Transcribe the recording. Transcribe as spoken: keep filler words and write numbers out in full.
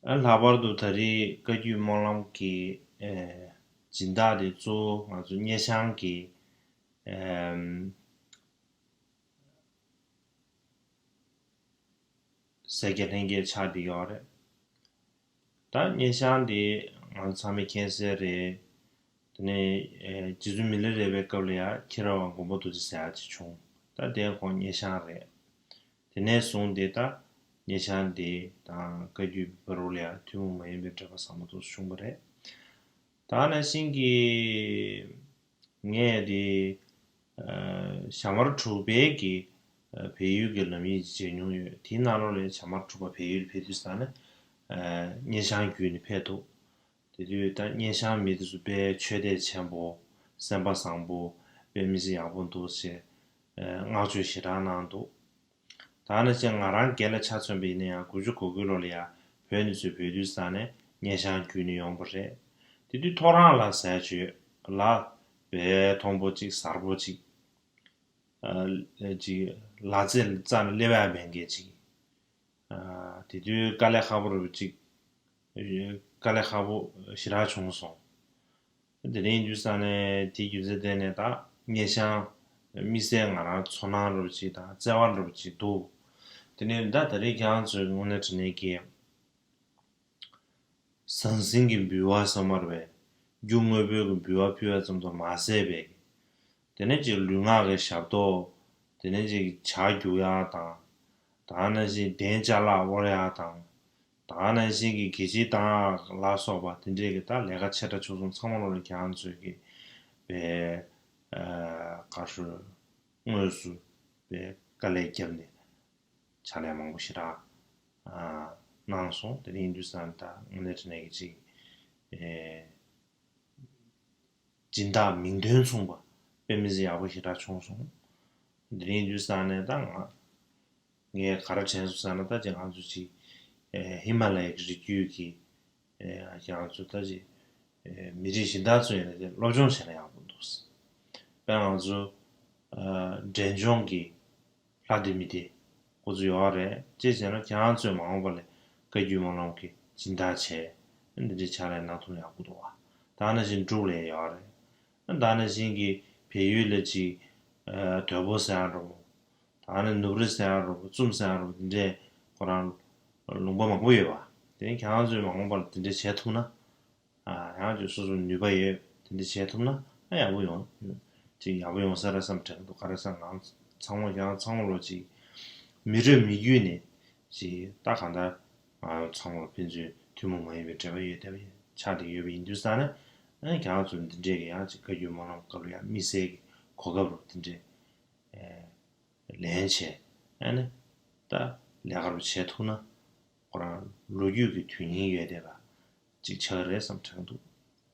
ཨ་ལྷག་པར་དུ་ད་རེས་བཀའ་བརྒྱུད་སྨོན་ལམ་གྱི་ཨེ་སྦྱིན་བདག་དེ་གཙོ་བོ་ང་ཚོ་སྙེ་ཤང་གི་ཨེམ་སེར་སྐྱ་ལྷན་རྒྱས་ཆགས་བསྡད་ཡོད་རེད། ད་སྙེ་ཤང་དེ་ང་ཚོ་ཚང་མས་མཁྱེན་གསལ་རེད། དེ་ནས་ཨེ་རྗེ་བཙུན་མི་ལ་རས་པའི་སྐབས་ལ་ཡང་ཁྱི་ར་བ་མགོན་པོ་རྡོ་རྗེ་ཟེར་ཡག་ཅིག་བྱུང་། ད་དེ་ཁོང་སྙེ་ཤང་རེད། དེ་ནས་བཟུང་སྟེ་ད་སྙེ་ཤང་དེ་དང་བཀའ་བརྒྱུད་བར་དུ་ལ་ཡང་ཐུན་མོང་མ་ཡིན་པའི་འབྲེལ་བ་ཟབ་མོ་འདུག་བྱུང་བ་རེད། ད་ནང་བཞིན་གྱི་ངས་དེ་ཨ་ཞྭ་དམར་དྲུག་པའི་གི་ཨ་བལ་ཡུལ་གྱི་ལམ་ཡིག་ཅིག་མཇལ་མྱོང་ཡོད། དེའི་ནང་ལོགས་ལ་ཞྭ་དམར་དྲུག་པ་བལ་ཡུལ་ཕེབས་དུས་ཙ་ན་ཨ་སྙེ་ཤང་བརྒྱུད་ནས་ཕེབས་འདུག་དེ་དུས་ད་སྙེ་ཤང་མི་དེ་ཚོ་དཔེ་ཆོས་དད་ཆེན་པོ། སེམས་པ་བཟང་པོ། དཔེ་མི་སྲིད་ཡག་པོ་འདུག་ཅེས་ཨ་བསྔགས་བརྗོད་ཞེ་དྲག་གནང་འདུག་ད་ནང་བཞིན་ང་རང་སྒེར་ལ་ཆ་མཚོན་པ་ཡིན་ན་ཡང་དགུ་བཅུ་གོ་དགུའི་ལོ་ལ་ཡང་བོད་ནས་ཚུར་བུད་དུས་ཙ་ནས་སྙེ་ཤང་བརྒྱུད་ནས་ཡོང་བ་རེད། དེ་དུས་ཐོ་རངས་ལ་ཟས་བཅད་ལ་དཔེ་མཐོན་པོ་གཅིག་གཟར་པོ་གཅིག་ཨ་གཅིག་ལ་རྩེ་རྩ་ནས་སླེབས་ཡག་མེད་མཁན་གཅིག་ཨ་དེ་དུས་དཀའ་ལས་ཁག་པོ་རུ་གཅིག་དཀའ་ལས་ཁག་པོ་ཞེ་དྲག་བྱུང་སོང་། དེ་རིང་དུས་ཙ་ནས་དེའི་རྒྱུ་མཚན་བརྟེན་ནས་ད་སྙེ་ཤང་དམིགས་བསལ་ང་རང་ཚོར་སྣང་འདྲ་པོ་ཅིག་དང་བརྩེ་བ་འདྲ་པོ་ཅིག་འདུག་དེ་ནས་ད་ད་རེས་ཁྱེད་རང་ཚོའི་དངོས་གནས་དྲང་གནས་ཀྱི་ཟང་ཟིང་གི་འབུལ་བ་ཟེར་མ་རེད་པས། རྒྱུ་དངོས་པོའི་གི་འབུལ་བ་ཕུལ་བ་ཙམ་དུ་མ་ཟད་པའི། དེ་ནས་ཅིག་ལུས་ངག་གི་ཞབས་ཏོག་དེ་ནས་ཅིག་ཇ་རྒྱུག་ཡག་དང་། ད་ནང་བཞིན་གདན་ཅ་ལག་དབོར་ཡག་དང་། ད་ནང་བཞིན་གྱི་གད་ཕྱིས་བཏང་ཡག་ལ་སོགས་པ་དེ་འདྲས་ཀྱི་ད་ལས་ཀ་ཆེ་ཕྲ་ཆུང་གསུམ་ཚང་མ་ལོ་ལ་ཁྱེད་རང་ཚོས་ཀྱི་པའི་ཨ་བཀའ་ཤོག་དངོས་སུ་པའི་དཀའ་ལས་བརྒྱབ་ནས་ཕྱག་ལས་མང་པོ་ཞེ་དྲག་ཨ་གནང་སོང་། དེ་རིང་དུས་སང་ད་དངོས་གནས་དྲང་གནས་ཀྱི་ཅིག་ཨེ། སྦྱིན་བདག་མིང་དོན་མཚུངས་པ་དཔེ་མི་སྲིད་ཡག་པོ་ཞེ་དྲག་བྱུང་སོང་། དེ་རིང་དུས་སང་ནས་ད་ང་ངས་ག་རེ་དྲན་སོང་ཟེར་ན། ད་ཅིག་ང་ཚོ་ཅིག་ཨེ་ཧི་མ་ལ་ཡའི་རི་རྒྱུད་ཀྱི་ཨེ་ང་ཚོ་ད་ཅིག་ཨེ་མི་རིགས་གཞན་དག་ཚོ་ཡིན་ན་ཅིག་སློབ་སྦྱོང་བྱས་ན་ཡག་པོ་འདུག་དཔེར་ན་ང་ཚོ་ཨ་འབྲས་ལྗོངས་ཀྱི་ལྷ་སྡེ་མི་སྡེ་ཁོ་ཚོ་ཡོད་རེད། ཅེས་བྱས་ན་ཁྱེད་རང་ཚོས་མ་འོངས་པ་ལ་བཀའ་བརྒྱུད་སྨོན་ལམ་གྱི་སྦྱིན་བདག་བྱས། འདི་འདྲའི་ཕྱག་ལས་གནང་ཐུབ་ན་ཡག་པོ་འདུག་བ། ད་ནང་བཞིན་འབྲུག་ལ་ཡོད་རེད། ད་ནང་བཞིན་གྱི་བལ་ཡུལ་ལ་ཅིག་ཨ་དོལ་པོ་ཟེར་ཡག་འདྲ་པོ། ད་ནི་ནུབ་རི་ཟེར་ཡག་འདྲ་པོ། ཙུམ་ཟེར་ཡག་འདྲ་པོ། འདི་འདྲའི་ཁོ་རང་ལུང་པ་མང་པོ་ཡོད་པ། དེ་ནི་ཁྱེད་རང་ཚོས་མ་འོངས་པ་ལ་འདི་འདྲའི་བྱས་ཐུབ་ན། ཨ་ཡང་ཅིག་སོ་སོར་ནུས་པ་ཡོད། དེ་འདྲ་བྱེད་ཐུབ་ན་ཨ་ཡག་པོ་ཡོང་། ཅིག་ཡག་པོ་ཡོང་ས་རེད་བསམ་དྲན་འདུག་ག་རེ་ཟེར་ན་ང་ཚང་མ་ཡང་ཚང་མ་ལོ་ཅིག་མི་རབས་མི་བརྒྱུད་ནས་ཅིག་ད་གང་ལྟར་ང་ཚང་མ་ལ་ཕན་ཚུན་ཐུན་མོང་མ་ཡིན་པའི་འབྲེལ་བ་ཡོད་བསྡད་པ་ཆགས་བསྡད་ཡོད་པ་ཡིན་དུས་ཙང་ནས། ཨ་ཁྱེད་རང་ཚོ་འདི་འདྲས་ཀྱི་ཡང་ཅིག་བཀའ་བརྒྱུད་སྨོན་ལམ་སྐབས་ལ་ཡང་དམིགས་བསལ་གྱི་གོ་སྐབས་རུ་འདི་འདྲས་ལེན་བྱས། ཨ་ནི་ད་ལས་ཀ་རུ་བྱེད་ཐུབ་ན་ཁོ་རང་ལོ་རྒྱུས་ཀྱི་དོན་སྙིང་ཡོད་བསྡད་པ་ཅིག་ཆགས་ཀྱི་རེད་བསམ་དྲན་འདུག